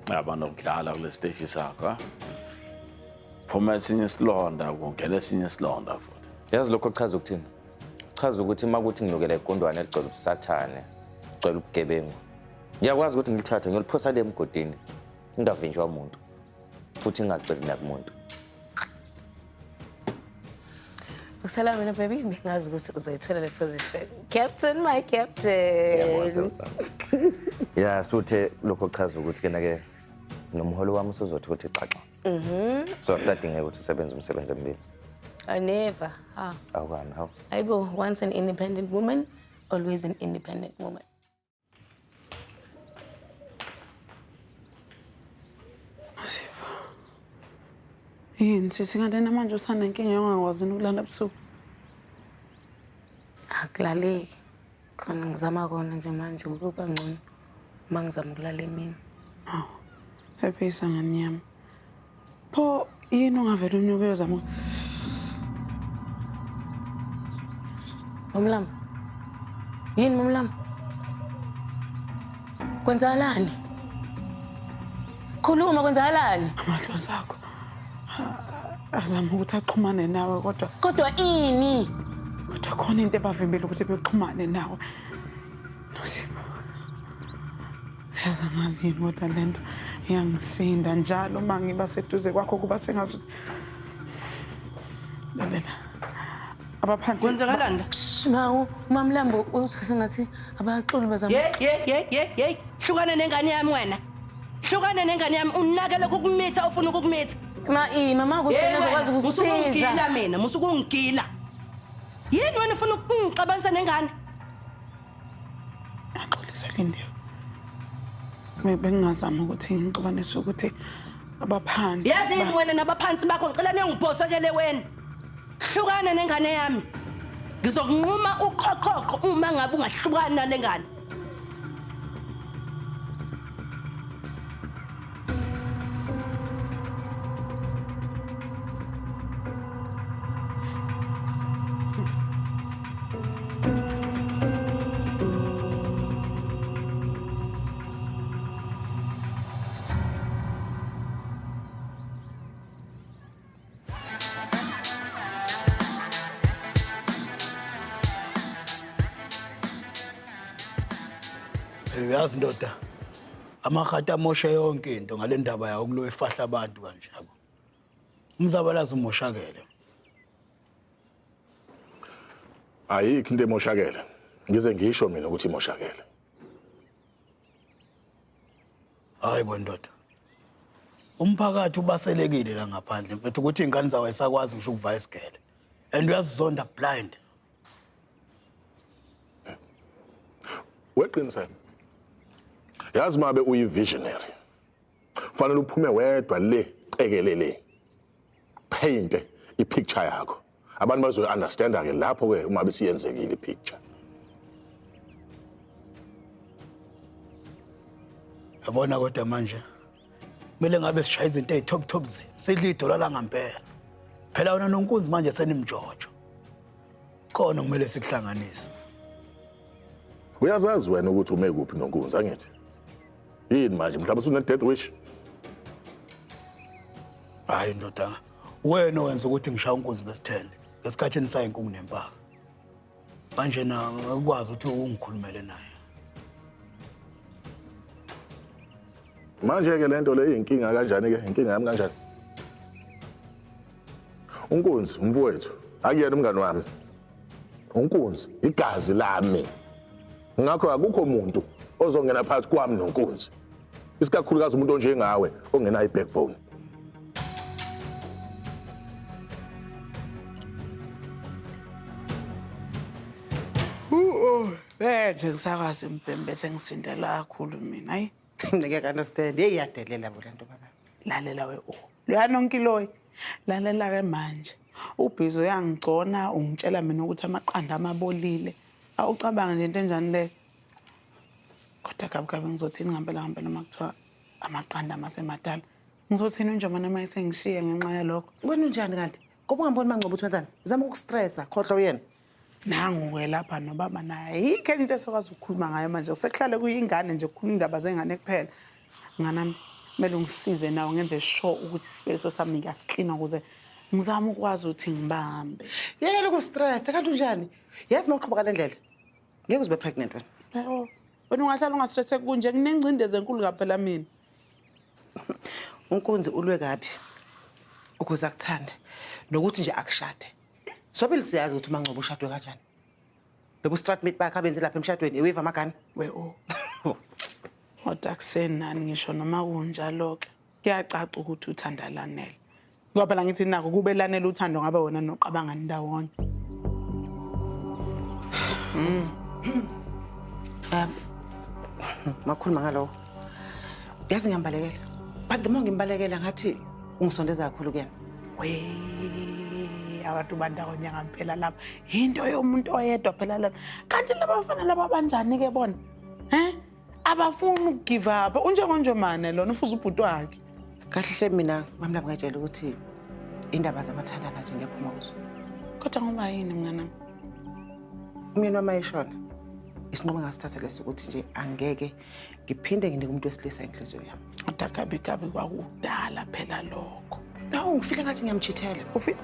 Yaba nokudlala kule siteshi sakho. Ha? Phuma esinye isilonda kungena esinye isilonda futhi. Yazi lokho kuchaza ukuthini? Chaza ukuthi uma kuthi nginukela igundwane eligcwele ubusathane, ligcwele ubugebengu. Ngiyakwazi ukuthi ngilithathe ngiyoliphosa le emgodini, ngingavinjwa muntu futhi ngingaceli nakumuntu. Usala mina baby, bengazi ukuthi uzoyithola le position. Captain, my captain. Ya, suthe lokho kuchaza ukuthi kena ke nomholo wami usuzothi ukuthi xaxa. So akusadingeki ukuthi usebenze umsebenzi emibili. I never. Ha. Awukani, hawu. Hayibo, once an independent woman, always an independent woman. Sipho. Yini sisi kanti namanje usanenkinga yongakwazi ukulala ebusuku? Akulaleki. Khona ngizama kona nje manje ukuba ngcono uma ngizama ukulala emini. Hawu. Phephisa ngani yami. Pho yini ungavele unyuke uyozama Mamlambo. Yini Mamlambo? Kwenzakalani? Khuluma kwenzakalani? amadlozi akho azama ukuthi axhumane nawe kodwa Kodwa ini? kodwa khona into ebavimbela ukuthi bexhumane nawe. Nosipho. Yazi angazi yini kodwa le nto iyangisinda njalo uma ngiba seduze kwakho kuba sengazuthi lalela abaphansi Kwenzakalani la? Nawu uMamlambo uthi sengathi abaxoli bazama. Ye ye ye ye ye hlukana nengane yami wena. Hlukana nengane yami unake lokhu ukumitha ofuna ukukumitha. Ma i mama kuhle Hey uzokwazi wena, ukusiza. musukungigila mina, musukungigila. Yini wena ufuna ukungixabanisa nengane? Axolisa Lindiwe. Bengingazama ukuthi ngixubanise ukuthi abaphansi. Yazi yini wena nabaphansi bakho ngicela niyongibhosekele wena. Hlukana nengane yami. Ngizokunquma uqhoqhoqho uma ngabe ungahlukani nalengane. Uyazi ndoda amahata amoshe yonke into ngale ndaba yawo kulo efahla abantu kanje yabo. Umzabalazo umoshakele. Ayikho into emoshakele. Ngize ngisho mina ukuthi imoshakele. Hayi bo ndoda. Umphakathi ubaselekile la ngaphandle mfethu ukuthi ingane zawo ayisakwazi ngisho ukuvaya isigele. And uyazizonda blind. Weqinisele. Yazi mabe uyi visionary. Fanele uphume wedwa le qekelele. Paint i-picture yakho. Abantu bazoyi understand ke lapho ke uma besiyenzekile i-picture. Yabona kodwa manje kumele ngabe sishaya izinto eyi-top top sidla idola langampela. Phela wena nonkunzi manje senimjojo. Khona kumele sikuhlanganise. Uyazazi wena ukuthi ume kuphi nonkunzi angithi? Yini manje mhlawumbe usune death wish? Hayi ndoda, wena owenza ukuthi ngishaya unkunzi ngesithende ngesikhathi enisayinkungu nempaka. Manje na ukwazi ukuthi ungikhulumele naye. Manje ke lento le iyinkinga kanjani ke? Inkinga yami kanjani? Unkunzi umfowethu akuyena umngani wami. Unkunzi igazi lami. Ngakho akukho muntu ozongena phakathi kwami nonkunzi. Isikakhulukazi umuntu onjengawe ongenayo i-backbone. Ngeke nje ngisakwazi mbhembe sengisindela kakhulu mina hayi. Ngeke understand. Hey iyadelela bo lento baba. Lalela we oh. Loya nonkiloyi. Lalela ke manje. Ubhizi uyangigcona ungitshela mina ukuthi amaqanda amabolile. Awucabanga nje into enjani leyo. Kodwa gabi gabi ngizothini ngempela ngempela uma kuthiwa amaqanda amasemadala. Ngizothini unjomane uma esengishiye ngenxa yalokho. Wena unjani kanti? Ngoba ungamboni mangcobo ukuthi wenzani? Zama ukustressa, khohlwa uyena. Nangu-ke lapha nobaba naye ayikho enye into esokwazi ukukhuluma ngayo manje sekuhlale kuyingane nje kukhuluma indaba zengane kuphela. Nganami Kumele ungisize nawe ngenze sure ukuthi isibeleso sami ngiyasiklina ukuze ngizame ukwazi ukuthi ngibambe. Yekela ukustress, kanti unjani? Yazi uma uqhuba ngale ndlela, ngeke uzibe pregnant wena. Yebo. Wena ungahlala ungastresseki kunje nginengcindezi enkulu kaphela mina. Unkunzi ulwe kabi ukuze akuthande nokuthi nje akushade. Sobili siyazi ukuthi uMangcobo ushadwe kanjani. Lobu strat meet bakhe abenze lapha emshadweni ewiva amagana. We o. Kodwa kusenani ngisho noma kunjalo-ke kuyacaca ukuthi uthanda Lanele. Ngoba phela ngithi nakho kube Lanele uthando ngabe wena noqabanga ndawonye. Makhuluma ngalokho. Yazi ngiyambalekela. But the more ngimbalekela ngathi ungisondeza kakhulu kuyena. We abantu bandawonye ngampela lapha. Yinto yomuntu oyedwa phela lana. Kanti laba bafana laba banjani ke bona? He? Abafuni ukugive up. Unjengonjomane lona ufuza ubhuti wakhe. Kahle hle mina mamlabo ngayitshela ukuthi indaba zamathandana nje ngiyaphuma kuzo. Kodwa ngoba yini mnganami? Umyeni wami ayeshona. Isinqumo engasithatha leso ukuthi nje angeke ngiphinde nginike umuntu wesilisa inhliziyo yami. Kodwa kabi kabi kwakudala phela lokho. No, ngifile ngathi ngiyamchithela. Ufi